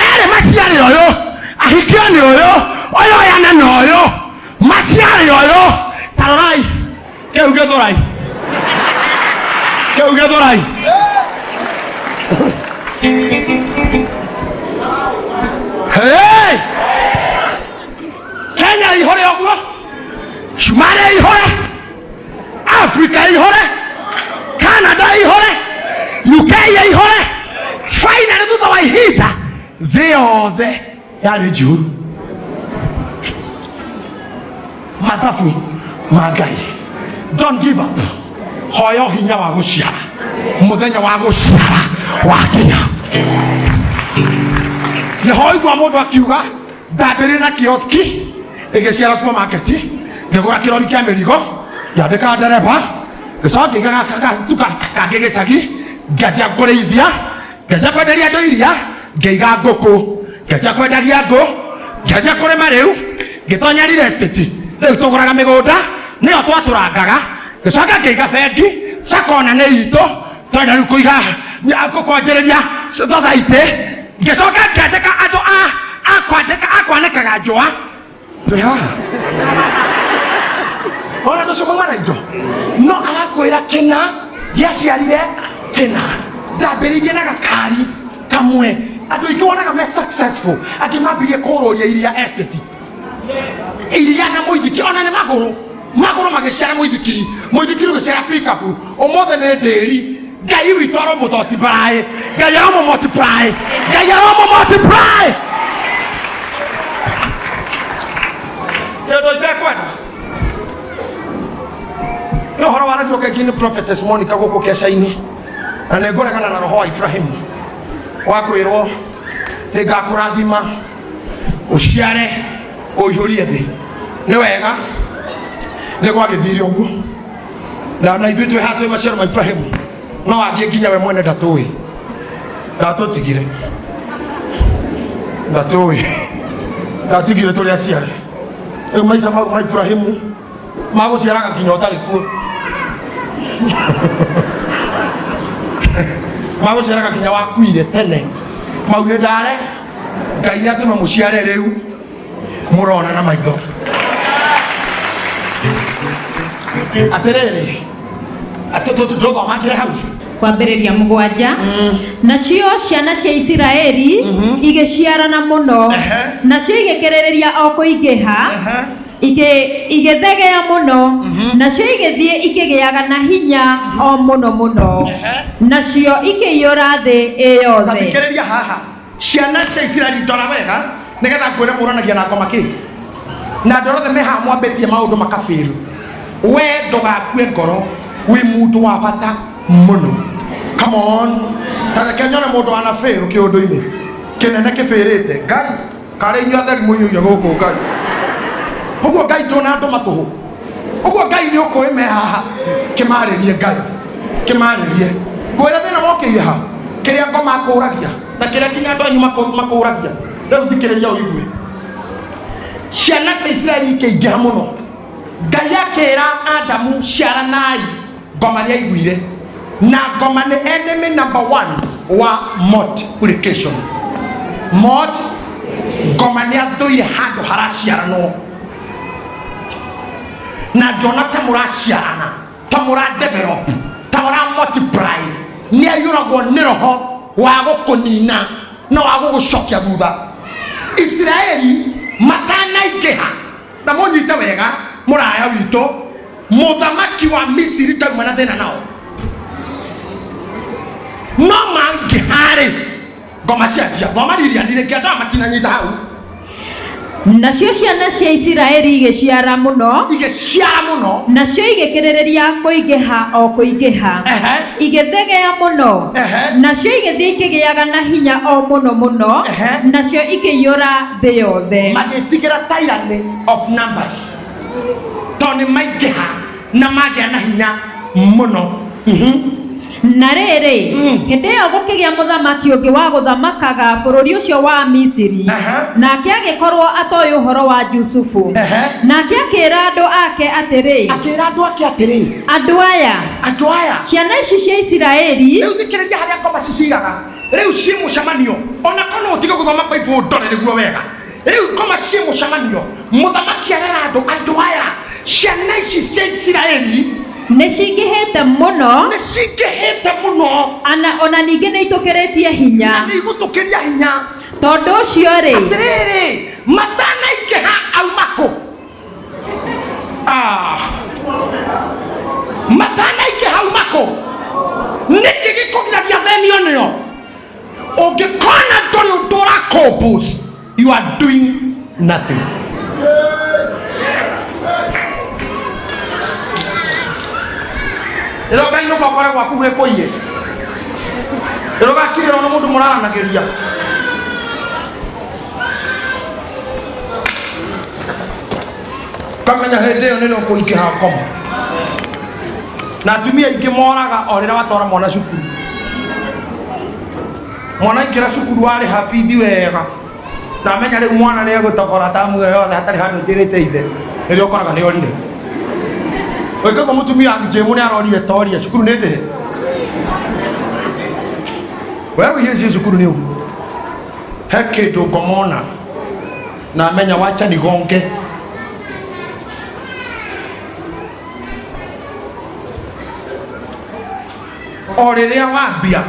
erĩ maciarĩ ũyũ ahikio nĩ ũyũ ũyũ oyane na ũyũ maciarĩ ũyũ tarorai kĩu Gĩthũrai kĩu Gĩthũrai. Hey! Kenya ihũre ũguo, Cumarĩ ihũre, Africa ihũre, Canada ihũre, UK ihũre. Finally thutha wa ihinda thĩ yothe yarĩ njihũru. Mathabu ma Ngai. Don't give up. Hoya hinya wa gũciara mũthenya wa gũciara wakinya. Nĩho igua mũndũ akiuga ndambĩrĩria na kioski ĩgĩciara supermarket, ngĩgũra kĩrori kĩa mĩrigo, ngĩandĩka ndereba, ngĩcoka ngĩiga gatuka kangĩ gĩcagi, ngĩanjia kũrĩithia, ngĩanjia kwenderia andũ iria, ngĩiga ngũkũ, ngĩanjia kwendagia ngũ, ngĩanjia kũrĩma rĩu, ngĩtonya real estate, rĩu tũgũraga mĩgũnda nĩyo twatũrangaga, ngĩcoka ngĩiga bengi, sacco na nĩ itũ, twenda rĩu kũiga kwanjĩrĩria society, ngĩcoka ngĩandĩka andũ a kwandĩka a kwanĩkaga njũa twĩ haha ona tũcũkũma na indo no arakwĩra kĩna gĩaciarire kĩna ndambĩrĩirie na gakari kamwe. Andũ aingĩ wonaga me successful angĩ mambirie kũrũria iria estate. Iria na mũithikiri ona nĩ magũrũ magũrũ magĩciara mũithikiri, mũithikiri ũgĩciara pickup. Ũmũthĩ nĩ ndĩri. Ngai witũ aromũmultiply, Ngai aromũmultiply, Ngai aromũmultiply. Kĩndũ itekwenda nĩ ũhoro waragio kaingĩ nĩ Prophetess Monica gũkũ keca-inĩ, na nĩ ngũregana na roho wa Ibrahimu wa kwĩrwo nĩ ngakũrathima ũciare ũihũrie thĩ. Nĩ wega nĩ gwagĩthire ũguo, na ithuĩ twĩ haha twĩ maciaro ma Ibrahimu, no angĩ nginya we mwene ndatũĩ, ndatũtigire, ndatũĩ, ndatigire tũrĩ aciare. Rĩu maica mau ma Ibrahimu magũciaraga nginya ũtarĩ kuo, magũciaraga nginya wakuire tene. Mau nĩ ndare Ngai nĩ atũma mũciare rĩu mũrona na maitho. Atĩrĩrĩ, ndũthomakĩre hau. Kwambĩrĩria 7. Nacio ciana cia Isiraeli igĩciarana mũno, nacio igĩkĩrĩrĩria o kũingĩha, igĩthegea mũno, nacio igĩthiĩ ikĩgĩaga na hinya o mũno mũno, nacio ikĩiyũra thĩ ĩ yothe. Thikĩrĩria haha, ciana cia Isiraeli, ndora wega nĩgetha ngwĩre mũranagia na ngoma kĩ na andũ othe me haha mwambĩtie maũndũ makabĩru. We ndũgakue ngoro, wĩ mũndũ wa bata mũno. Come on, ta reke nyone mũndũ wanabĩrũ kĩũndũ-inĩ kĩnene kĩbĩrĩte. Ngai karĩ inyuĩ atheri mũiyũire gũkũ. Ngai ũguo, Ngai ndũna andũ matũhũ ũguo. Ngai nĩ ũkũĩ me haha, kĩmarĩrie Ngai, kĩmarĩrie ngwĩra thĩna wokĩire ha kĩrĩa ngoma akũragia na kĩrĩa nginya andũ anyu makũragia. Rĩu thikĩrĩria ũigue, ciana cia Isiraeli ikĩingĩha mũno. Ngai akĩra Adamu, ciaranai. Ngoma nĩ aiguire, na ngoma nĩ enemy number one wa multiplication. Mot ngoma nĩ athũire handũ haraciaranwo, na ngĩona ta mũraciarana, ta mũra develop, ta mũra multiply, nĩ aiyũragwo nĩ roho wa gũkũnina na wa gũgũcokia thutha. Isiraeli matanaingĩha, na mũnyite wega mũraya witũ, mũthamaki wa Misiri ndauma na thĩna nao, no mangĩharĩ ngoma cianjia thoma ririani rĩngĩ andũ aya matinanyita hau. Nacio ciana cia Isiraeli igĩciara mũno, igĩciara mũno, nacio igĩkĩrĩrĩria kũingĩha o kũingĩha, igĩthegea mũno, nacio igĩthiĩ ikĩgĩaga na hinya o mũno mũno, nacio ikĩiyũra thĩ yothe. Magĩtigĩra tyranny of numbers tondũ nĩ maingĩha na magĩa na hinya mũno. Na rĩrĩ, hĩndĩ ĩyo gũkĩgĩa mũthamaki ũngĩ wa gũthamakaga bũrũri ũcio wa Misiri, nake agĩkorwo atoĩ ũhoro wa Jusufu. Nake akĩĩra andũ ake atĩrĩ, Akĩra andũ ake atĩrĩ, andũ aya, andũ aya, ciana ici cia Isiraeli Rĩu thikĩrĩria harĩa ngoma ciciraga. Rĩu ciĩ mũcemanio, ona korwo ũtige gũthoma Bible ndore nĩguo wega. Rĩu ngoma ciĩ mũcemanio, mũthamaki arera andũ, andũ aya, ciana ici cia Isiraeli nĩ cingĩhĩte mũno, nĩ cingĩhĩte mũno, ana ona ningĩ nĩ itũkĩrĩtie hinya, na nĩ igũtũkĩria hinya. Tondũ ũcio rĩ, Atĩrĩrĩ, matanaingĩha auma kũ? Ah. Matanaingĩha auma kũ? Nĩkĩ gĩkũgiragia thenio nĩo? Ũngĩkona ndũrĩ ũndũ ũracompose, you are doing nothing. Rĩrĩa ũkainũka ũkore gwaku gwĩ kũiye, rĩrĩa ũgakirĩrwo nĩ mũndũ mũraranagĩria, kamenya hĩndĩ ĩyo nĩrĩo kũingĩha ngoma. Na atumia aingĩ moraga o rĩrĩa watwara mwana cukuru. Mwana aingĩra cukuru warĩha bithi wega, na amenya rĩu mwana nĩ egũtobora tamu ĩyo yothe hatarĩ handũ njĩrĩte ithe, nĩrĩo ũkoraga nĩ orire. Wĩkagwo mũtumia njĩmu nĩ arorire toria cukuru nĩ ndĩhe. We wĩiye cukuru nĩ ũguo he kĩndũ ngomona na amenya wacha nigonge. O rĩrĩa wambia,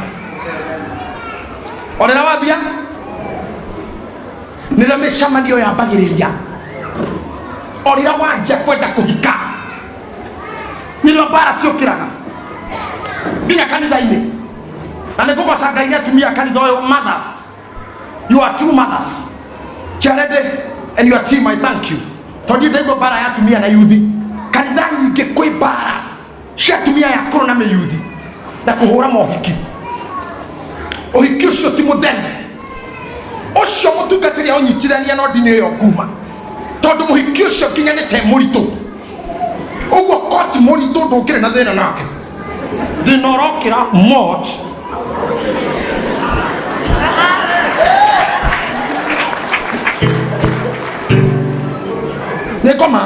o rĩrĩa wambia nĩrĩo mĩcemanio yambagĩrĩria. O rĩrĩa wanjia kwenda kũhika nĩrĩo mbara ciũkĩraga nginya kanitha-inĩ. Na nĩ ngũgoca Ngai nĩ atumia a kanitha ũyũ, mothers, you are true mothers. Charity and your team, I thank you. Tondũ ndaigua mbara ya atumia na yuthi kanitha nyingĩ, kwĩ mbara cia atumia ya kũrũ na mĩyuthi na kũhũra mohiki. Ũhiki ũcio ti mũthenya ũcio mũtungatĩri aũnyitithania no ndini ĩyo kuma, tondũ mũhiki ũcio nginya nĩ te mũritũ ũguo koti mũritũ ndũngĩrĩ na thĩna nake, thĩna ũrokĩra mot. Nĩ ngoma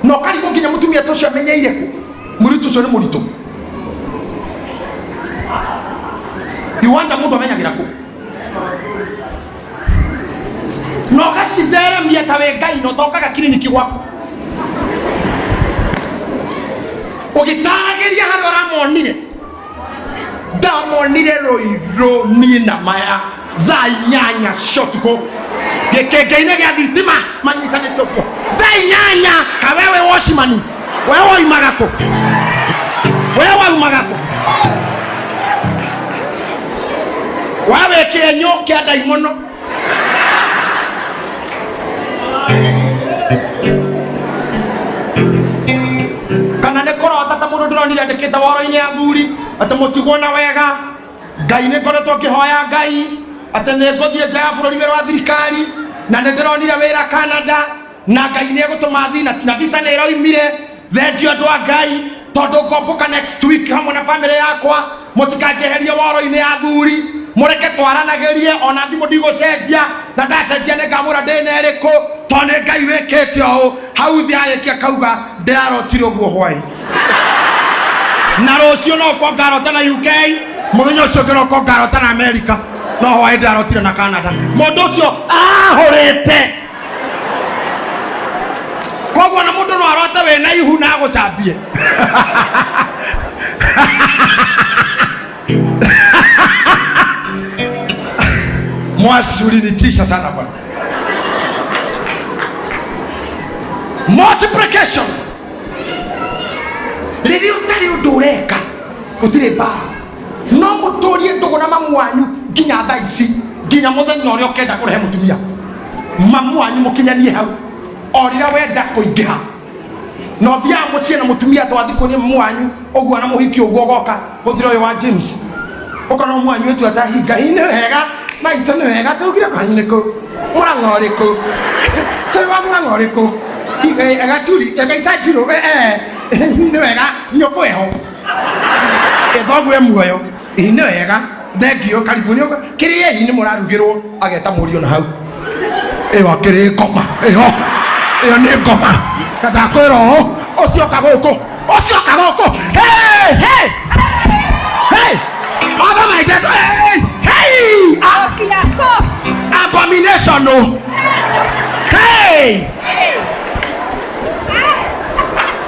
na ũkarigwo nginya mũtumia ta ũcio amenyeire kũ mũritũ ũcio nĩ mũritũ. You wonder mũndũ amenyagĩra kũ na ũgacitheremia ta wĩ Ngai na ũtokaga kiriniki gwaku ũgĩtaragĩria harĩa ũramonire. Ndamonire Rũirũ niĩ na maya thaa 8 cia ũtukũ gĩkĩngĩ-inĩ gĩa thitima manyitanĩte ũguo thaa 8. Kawewe wocimani, wewe woimaga kũ? Wewe waumaga kũ? Wewe kĩenyũ kĩa ndaimono. Kana nĩ kũrota ta mũndũ ndĩronire andĩkĩte woro-inĩ ya thuri atĩ mũtigwo na wega Ngai nĩ ngoretwo ngĩhoya Ngai atĩ nĩ ngũthiĩ nja ya bũrũri wĩra wa thirikari, na nĩ ndĩronire wĩra Canada, na Ngai nĩ egũtũma thiĩ na visa nĩ ĩroimire. Thengiũ andũ a Ngai, tondũ ngombũka next week hamwe na bamĩrĩ yakwa, mũtikanjeherie woro-inĩ ya thuri, mũreke twaranagĩrie ona thimũ ndigũcenjia, na ndacenjia nĩ ngamwĩra ndĩ na ĩrĩkũ, tondũ nĩ Ngai wĩkĩte ũũ. Hau thĩ arĩkia kauga ndĩrarotire ũguo hwaĩ, na rũciũ no ũkorwo ngarota na UK, mũthenya ũcio ũngĩ no ũkorwo ngarota na America, no hwaĩ ndĩrarotire na Canada. Mũndũ ũcio ahũrĩte koguo na mũndũ no arote wĩna ihu na agũcambie. Mwasi, ulinitisha sana bwana. Multiplication, rĩrĩa ũtarĩ ũndũ ũreka gũtirĩ mbara, no mũtũrie ndũgũ na mamu wanyu nginya thaa ici, nginya mũthenya ũrĩa ũkenda kũrehe mũtumia mamu wanyu mũkinyanie hau. O rĩrĩa wenda kũingĩha na ũthiaga mũciĩ na mũtumia twathi kũrĩ mamu wanyu ũguo na mũhiki ũguo ũgoka gũthira ũyũ wa James, ũkona mamu wanyu ĩtu atahinga ĩ nĩ wega maitũ, nĩ wega tũgire kwanyu nĩ kũ mũrang'a ũrĩkũ, twĩ wa mũrang'a ũrĩkũ, gaturi gaicanjirũ, nĩ wega nyũkũ eho ĩthoguo e muoyo, ĩ nĩ wega, thengio, karibu nĩ kĩrĩei nĩ mũrarugĩrwo. Ageta mũriũ na hau ĩyo akĩrĩ ngoma ĩyo, ĩyo nĩ ngoma na ndakwĩra ũũ, ũcio ka gũkũ, ũcio ka gũkũ. Hey, hey, hey! Other my dead, hey, hey! Abomination o. Hey!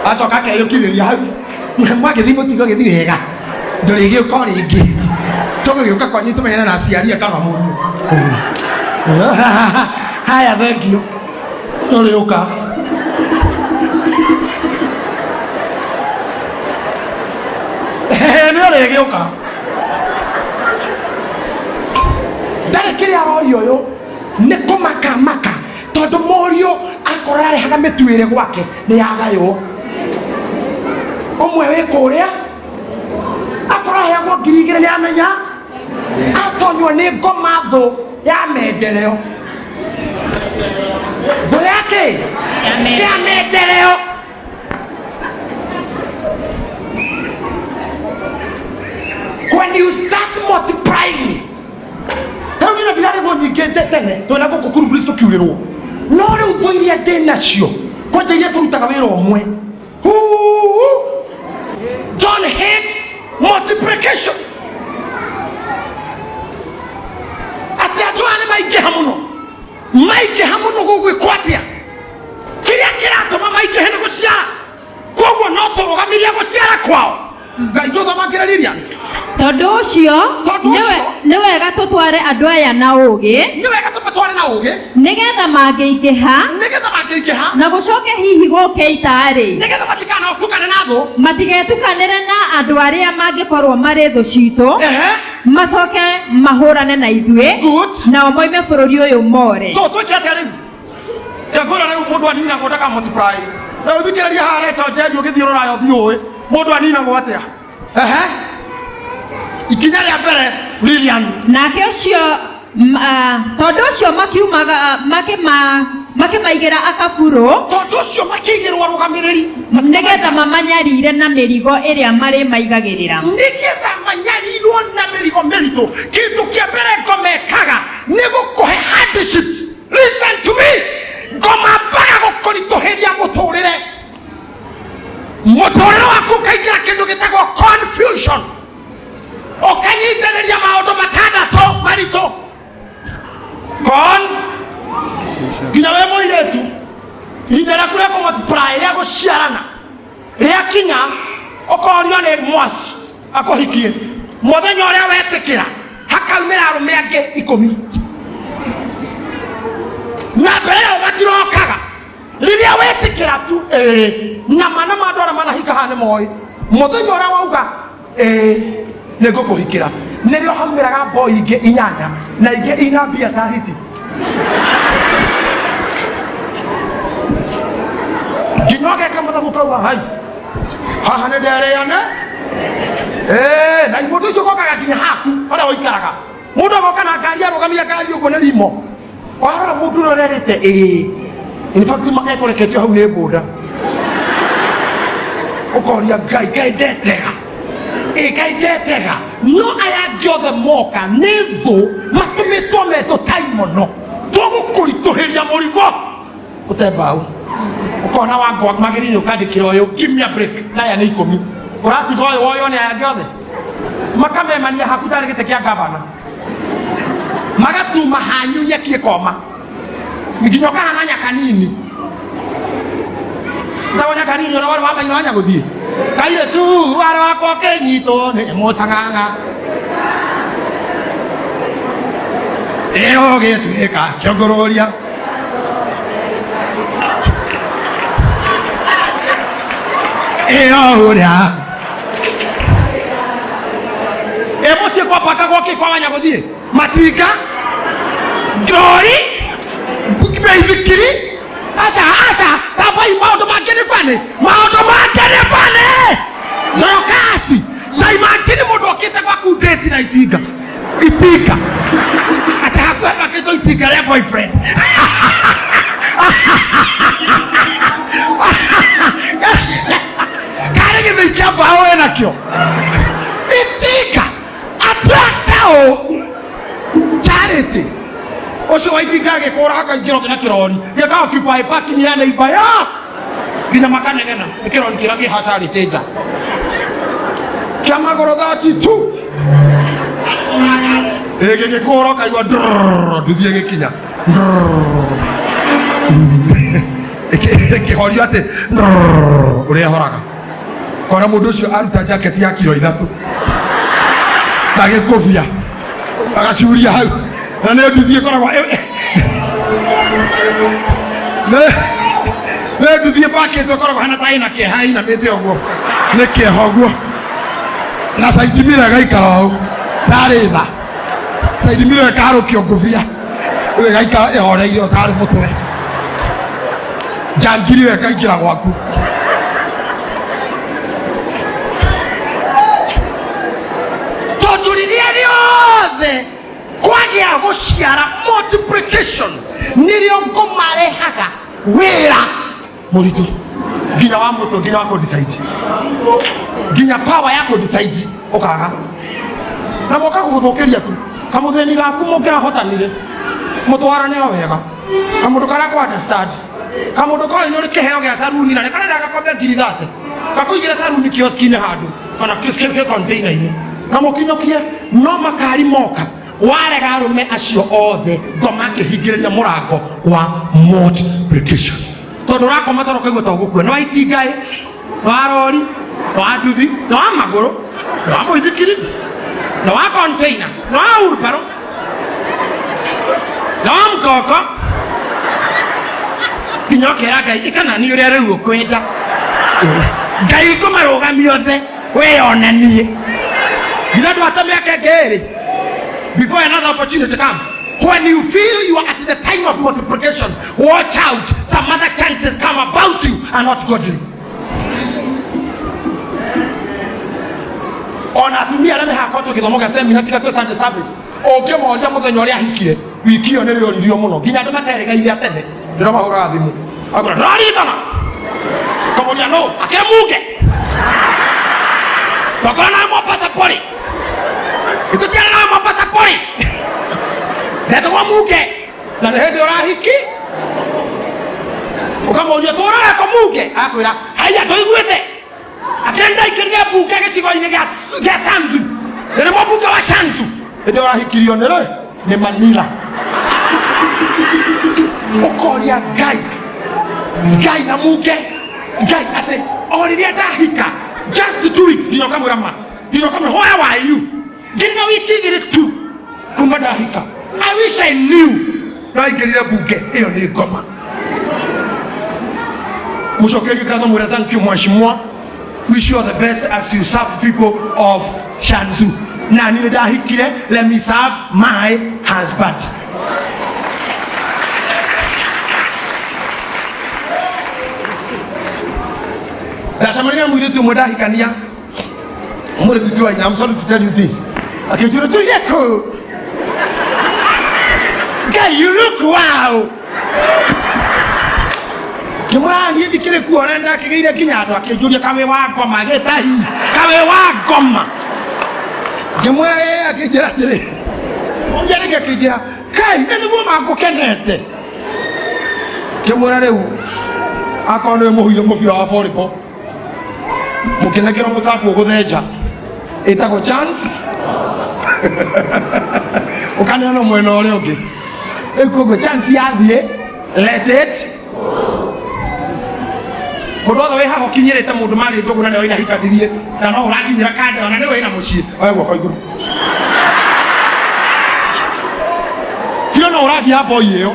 Acoka akeyũkirĩria hau mwagĩthiĩ mũtigo gĩthiĩ wega, ndũrĩgĩũka o rĩngĩ, tũgũgĩũka kwanyu tũmenyane na aciari akaba mũriũ. Haya, thengio, tũrĩũka. Nĩ ũrĩgĩũka ndarĩ kĩrĩa aroria ũyũ nĩ kũmaka maka, tondũ mũriũ akorwo arehaga mĩtuĩre gwake nĩ yagaywo. Ũmwe wĩ kũrĩa akorwo aheagwo 2000 nĩ amenya atonywo nĩ ngoma thũ ya mendereo, thũ yake ya mendereo. When you start multiplying, rĩu nĩ ndirarĩ thũ nyingĩ tene twĩna gũkũ kuruguri tũkiurĩrwo, no rĩu thũ iria ndĩ nacio kwanja iria tũrutaga wĩra ũmwe. Huu. John hates multiplication. Atĩ andũ aya nĩ maingĩha mũno, maingĩha mũno, gũgwĩkwo atĩa? Kĩrĩa kĩratũma maingĩhe nĩ gũciara, koguo no tũrũgamirie gũciara kwao. Ngai tũthamakĩre Lilian. Tondũ ũcio Tondũ nĩwe ũcio. Nĩ wega tũtware andũ aya na ũũgĩ, Nĩ wega tũmatware na ũũgĩ, nĩgetha mangĩingĩha, nĩgetha mangĩingĩha, na gũcoke hihi gũke ita-rĩ, nĩgetha matikanotukane na thũ, matigetukanĩre na andũ arĩa mangĩkorwo marĩ thũ citũ, macoke mahũrane na ithuĩ, Good. Nao moime bũrũri ũyũ more. So twĩke atĩa rĩu? Ngwĩra rĩu, mũndũ aninagwo ndaka multiply. Rĩu thikĩrĩria haha, reta njeri ũgĩthiĩ rũraya ũthiĩ ũĩ mũndũ aninagwo atĩa. Ehe, ikinya rĩa mbere, Lilian. Nake ũcio tondũ ũcio makiumaga makĩmaigĩra akaburũ, Tondũ ũcio makĩigĩrwo arũgamĩrĩri, nĩgetha mamanyarire na mĩrigo ĩrĩa marĩmaigagĩrĩra. Nĩgetha manyarirwo na mĩrigo mĩritũ. Kĩndũ kĩa mbere ngomekaga nĩ gũkũhe hardship. Listen to me, ngomambaga gũkũritũhĩria mũtũrĩre, mũtũrĩre waku ũkaingĩra kĩndũ gĩtagwo confusion, ũkanyitanĩria maũndũ matandatũ maritũ con nginya wĩ mũirĩtu, ihinda rĩaku rĩa kũmultiply, rĩa gũciarana rĩakinya, ũkorio nĩ mwaci akũhikie, mũthenya ũrĩa wetĩkĩra hakaumĩra arũme angĩ 10, na mbere ĩyo matirokaga. Rĩrĩa wetĩkĩra tu ĩĩ, na mana ma andũ arĩa manahika haha nĩ moĩ, mũthenya ũrĩa wauga ĩĩ nĩ ngũkũhikĩra, nĩrĩo haumĩraga mboi ingĩ inyanya na ingĩ ina mbia ta hiti, nginya ũgeka mathabu kauga hai haha nĩ nderĩane. Na mũndũ ũcio ũgokaga nginya haku harĩa ũikaraga, mũndũ agoka na ngari, arũgamia ngari ũguo nĩ rimo, warora mũndũ ũrĩa ũrerĩte ĩĩ, in fact ekũreketio hau nĩ mbũnda, ũkoria Ngai, Ngai ndetega ĩ, Ngai ndetega. No aya angĩ othe moka nĩ thũ matũmĩtwo metwo tai mũno tũgũkũritũhĩria mũrigo ũte mbaũ, ũkona wangwa magĩrĩire ũkandĩkĩra ũyũ, give me a break, na aya nĩ 10 ũratiga ũyũ woywo nĩ aya angĩ othe, makamemania haku tarĩ gĩtĩ kĩa gavana, magatuma hanyu nyeki ĩkoma nginya ũkahana nyakanini, tagwo nyakanini ũrĩa warĩ wa maina wa nyagũthiĩ kairĩtu warĩ wakwa ũkĩnyitwo nĩ mũcang'ang'a ĩyo gĩtuĩka kĩongũrũria ĩyo ũrĩa ĩ mũciĩ kwambakagwo kĩ kwa wanyagũthiĩ, matinga, ngori, mĩithikiri. Aca aca, tambai, maũndũ mangĩ nĩ bani, maũndũ mangĩ nĩ bani ndorokasi. Ta imagine mũndũ okĩte gwaku date na itinga, itinga atĩ hakuhĩ bakĩtwo itinga rĩa boyfriend. Karĩ gĩthĩi kĩa mbaũ wĩnakĩo itinga attractor ũ charity ũcio wa itinga agĩkũra hakaingĩra nginya kĩrori gĩka occupy parking ya neighbor ya nginya makanegena nĩ kĩrori kĩrĩa kĩ hacarĩte nja kĩa magũrũ 32 ĩ gĩgĩkũra ũkaigua nduthi ĩgĩkinya ĩkĩhorio atĩ ũrĩa ĩhoraga, kona mũndũ ũcio aruta jaketi ya kiro 3 na gĩkũbia agacuria hau, na nĩ nduthi ĩkoragwo nĩ nduthi ĩpakĩtwo, ĩkoragwo hana ta ĩna kĩeha, ĩinamĩte ũguo nĩ kĩeha ũguo, na saidimira ĩgaikara ũũ tarĩ tha, saidimira ĩkaharũkio ngũbia rĩu ĩgaikara ĩhoreire o tarĩ mũtwe, njangiri ĩyo ĩkaingĩra gwaku. Tondũ rĩrĩa rĩothe kwagĩa gũciara, multiplication, nĩrĩo ngũmarehaga wĩra mũritũ nginya wa mũtwe, nginya wa kũdecide, nginya power ya kũdecide ũkaga, na moka gũgũthũkĩria tu kamũthĩni gaku mũngĩrahotanire mũtwarane o wega, kamũndũ karĩa kũ understand, kamũndũ koĩ nĩ ũrĩ kĩheo gĩa saruni na nĩ karenda gakombe 30,000 gakũigĩre saruni kioski-inĩ handũ kana kĩ container-inĩ na mũkinyũkie, no makari moka warega arũme acio othe, ngoma akĩhingĩrĩria mũrango wa multiplication, tondũ ũrakoma toro ũkaigua ta ũgũkua nĩ wa itinga ĩ, nĩ wa rori, nĩ wa nduthi, nĩ wa magũrũ, nĩ wa mũithikiri. Na wa container, na wa wheelbarrow, na wa mgongo, nginya ũkera Ngai ĩka nani ũrĩa rĩu ũkwenda. Ngai ngũmarũgamia othe wĩyonanie. Nginya ndwate mĩaka ĩngĩ ĩrĩ before another opportunity comes. When you feel you are at the time of multiplication, watch out. Some other chances come about you are not godly. Ona atumia arĩa mehaka gĩthomo gĩa seminar tiga twĩ Sunday service, ũngĩmoria mũthenya ũrĩa ahikire, wiki ĩyo nĩrĩo oririo mũno nginya andũ materĩgairie tene ndĩramahũraga thimũ akwĩra ndũraririkana, kamũria no akĩrĩ munge twakorwo nawe Mombasa pori itũtiarĩ nawe Mombasa pori ndetagwo munge na nĩ hĩndĩ ũrahiki ũkamũria tũraga ko munge akwĩra haiya ndũiguĩte akĩrĩ ndaingĩrire mbunge gĩcigo-inĩ gĩa Shanzu nĩ mũmbunge wa Shanzu hĩndĩ ũrahikirio nĩ rĩ nĩ Manila ũkoria Ngai Ngai na munge Ngai atĩ o rĩrĩa ndahika just 2 weeks nginya ũkamwĩra ma nginya ũkamwĩra where were you nginya wiki igĩrĩ tu kuma ndahika. I wish I knew ndaingĩrire mbunge ĩyo nĩ ngoma. Mũcokerie ngatho mwĩre thank you mheshimiwa, wish you all the best as you serve people of Shanzu. Na niĩ ndahikire, let me serve my husband. Ndacemania na mũirĩtu ũmwe ndahikania, mũirĩtu ti wa nyina, I'm sorry to tell you this, akĩnjĩra tũire kũ Ngai, you look wow. Ngĩmwĩra niĩ ndikĩrĩ kuo ũrĩa ndakĩgĩire nginya andũ akĩnjũria kawĩ wa ngoma gĩtahi kawĩ wa ngoma. Ngĩmwĩra ĩĩ, akĩnjĩra atĩrĩ ũngĩ rĩngĩ akĩnjĩra Ngai nĩ nĩguo mangũkenete. Ngĩmwĩra rĩu akorwo nĩwe mũhuire mũbira wa volleyball mũkĩnengera mũcabu ũgũthenja ĩtagwo chance ũkaneana mwena ũrĩa ũngĩ rĩu koguo chance yathiĩ let it mũndũ wothe wĩ haha ũkinyĩrĩte mũndũ marĩ ndũgũ na nĩwe inahikanirie na no ũrakinyĩra kanda ona nĩwe wĩna mũciĩ oya guoko igũrũ biũ no ũrathiĩ mboi ĩyo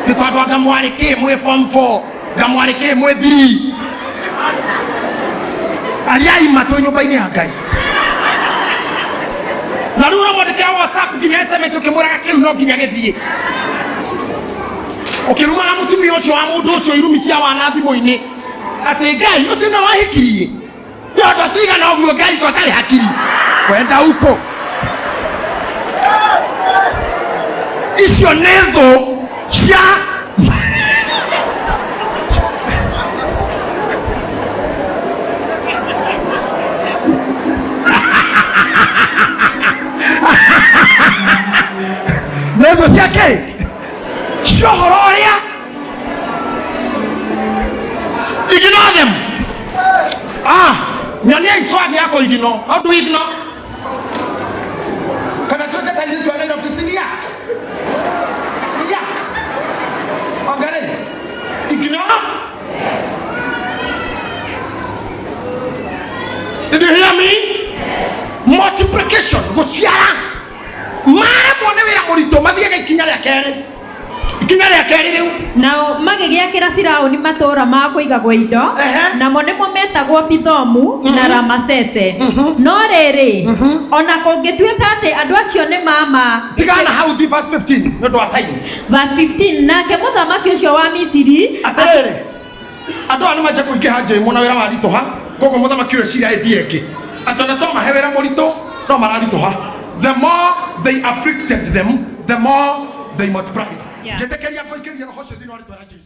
nĩ tondũ anga mwarĩ kĩ mwĩ form 4 ngamwarĩ kĩ mwĩ 3 ariai matũ nyũmba-inĩ ya Ngai na rĩu ũramwandĩkĩra WhatsApp nginya SMS ũkĩmwĩraga kĩu no nginya gĩthiĩ ũkĩrumaga mũtumia ũcio wa mũndũ ũcio irumi cia wana thimũ-inĩ atĩ Ngai ũcio no wahikirie nyondo cigana ũguo Ngai ko atarĩ hakiri kwenda uko icio nĩ thũ cia nĩ thũ cia kĩ cia ũhoro ũrĩa ignore them. Ah, nyonia swag yako ignore. How do we ignore? Kana tuweke tairi tuone na ofisi ya ya angalia ignore. Did you hear me? Multiplication guciara maremwo nĩ wĩra mũritũ mathiaga ikinya rĩa kerĩ ikinya rĩa kerĩ rĩu. Nao magĩgĩakĩra Firaũni matũũra ma kũigagwo indo, namo nĩmo metagwo Pithomu na Ramasese. No rĩrĩ, ona kũngĩtuĩka atĩ andũ acio nĩ mama tigana hau thi verse 15 nĩ ũndũ wa time. Verse 15, nake mũthamaki ũcio wa Misiri atĩrĩrĩ andũ aya nĩ manjia kũingĩha njĩmũ na wĩra waritũha koguo mũthamaki ũyũ eciria ĩthiĩ ĩngĩ atĩ ona twamahe wĩra mũritũ no mararitũha. The more they afflicted them, the more they multiplied. Njĩtĩkĩria ngũikĩrie roho ũcio thĩinĩ wa rĩtwa rĩa Jesu.